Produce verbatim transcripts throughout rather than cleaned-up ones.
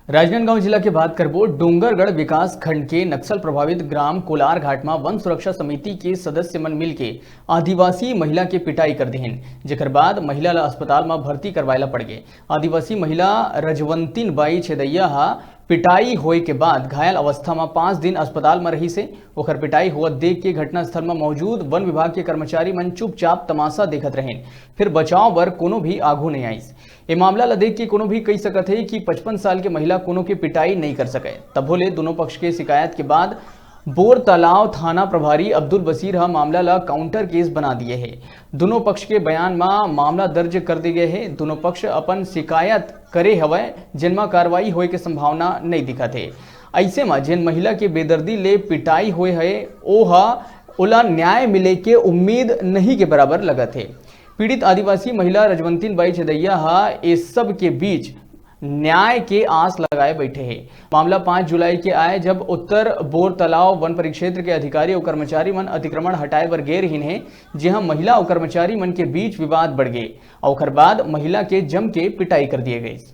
राजनांदगांव जिला के बात करबो, डोंगरगढ़ विकास खंड के नक्सल प्रभावित ग्राम कोलार घाट म वन सुरक्षा समिति के सदस्य मन मिलके आदिवासी महिला के पिटाई कर देहिन, जेकर बाद महिला ल अस्पताल म भर्ती करवाए ल पड़ गे। आदिवासी महिला रजवंतिन बाई छेदैया ह पिटाई होए के बाद घायल अवस्था म पाँच दिन अस्पताल म रहिस हे। ओखर पिटाई होवत देख के घटनास्थल म मौजूद वन विभाग के कर्मचारी मन चुपचाप तमाशा देखत रहिन, फिर बचाव बर कोनो भी आगू नइ आइस। ए मामला ल देख के कोनो भी कहि सकत हे कि पचपन साल के महिला कोनो के पिटाई नइ कर सकय। तभो ले दुनों पक्ष के शिकायत के बाद बोर तालाब थाना प्रभारी अब्दुल बशीर ह मामला ल काउंटर केस बना दिए हे। दुनों पक्ष के बयान म मामला दर्ज कर दे गए हे। दुनों पक्ष अपन शिकायत करे हवय, जेन म कार्रवाई होए के संभावना नइ दिखत हे। अइसे म जेन महिला के बेदर्दी ले पिटाई होए हे, ओ ह ओला न्याय मिले के उम्मीद नहीं के बराबर लगत हे। पीड़ित आदिवासी महिला रजवंतिन बाई छेदैया ह ए सब के बीच न्याय के आस लगाए बैठे हे। मामला पाँच जुलाई के आए, जब उत्तर बोर तालाब वन परिक्षेत्र के अधिकारी अउ कर्मचारी मन अतिक्रमण हटाए बर गे रहिन हे, जिहां महिला अउ कर्मचारी मन के बीच विवाद बढ़ गे अउ ओखर बाद महिला के जम के पिटाई कर दिए गइस।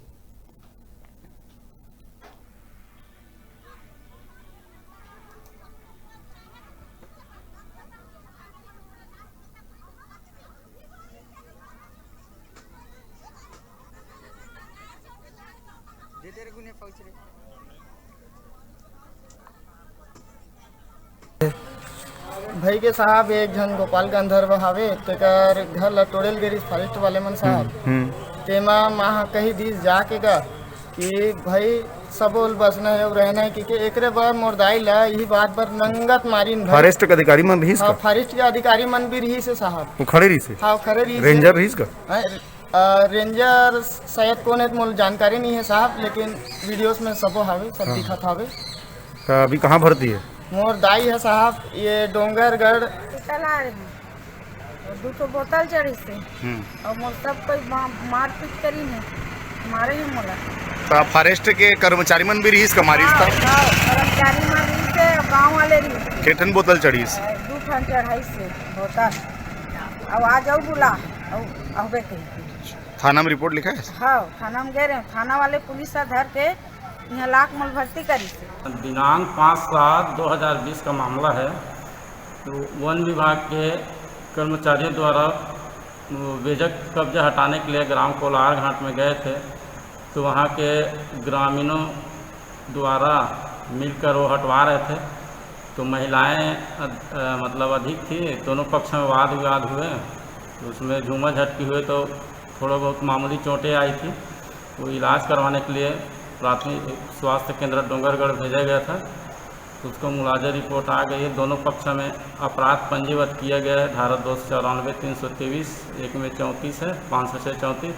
भई के साहब, एक झन गोपाल गंधर्व हावे, तेकर घर ला टोड़े ल गे रिहिस फॉरेस्ट वाले मन साहब। हम्म, हम्म। तेमा माँ ह कही दिस जाके गा कि भई सबो ल बसना हे अउ रहना हे, कि, कि एकरे बर मोर दाई ला इही बात बर नंगत मारिन भई। फॉरेस्ट के अधिकारी मन रिहिस हाँ, का? फॉरेस्ट के अधिकारी मन भी रिहिस हे साहब। वो खड़े रिहिस हे? हाँ, खड़े रिहिस हे। रेंजर रिहिस का? हाँ, अ, रेंजर शायद कौन है, मोला जानकारी नहीं है साहब, लेकिन वीडियोस में सबो हावे, सब हाँ। दिखत हावे। तो अभी कहाँ भर्ती है? मोर दाई है साहब, ये डोंगरगढ़। चला रहे हैं। और दू ठो बोतल चढ़ी से। हम्म। और मोर सब कोई मा-, मारपीट करी है, मारे ही मोला। तो फॉरेस्ट के कर्मचारी मन भी रिहिस का मारिस हाँ, था? हाँ, कर्मचारी मन रिहिस से, गाँव वाले रिहिस। केठन बोतल चढ़िस? दू ठन चढ़ाई से बोतल। अब आ जाओ बुला, अब अबे कही। थाना में रिपोर्ट लिखा है? हाँ, थाना में गए रहे, थाना वाले पुलिस से धर के यहाँ लाख मल भर्ती करी से। दिनांक पाँच सात दो हज़ार बीस का मामला है। तो वन विभाग के कर्मचारियों द्वारा वो बेजक कब्जा हटाने के लिए ग्राम कोलार घाट में गए थे, तो वहाँ के ग्रामीणों द्वारा मिलकर वो हटवा रहे थे। तो महिलाएं अ, अ, मतलब अधिक थी, दोनों पक्ष में वाद विवाद हुए, तो उसमें झूमा झटकी हुए, तो थोड़ा बहुत मामूली चोटें आई थी। वो इलाज करवाने के लिए प्राथमिक स्वास्थ्य केंद्र डोंगरगढ़ भेजा गया था। उसको मुलाजा रिपोर्ट आ गई है। दोनों पक्ष में अपराध पंजीबद्ध किया गया है, धारा दो सौ चौरानवे, तीन सौ तेईस, एक में चौंतीस है, पाँच सौ छः चौंतीस।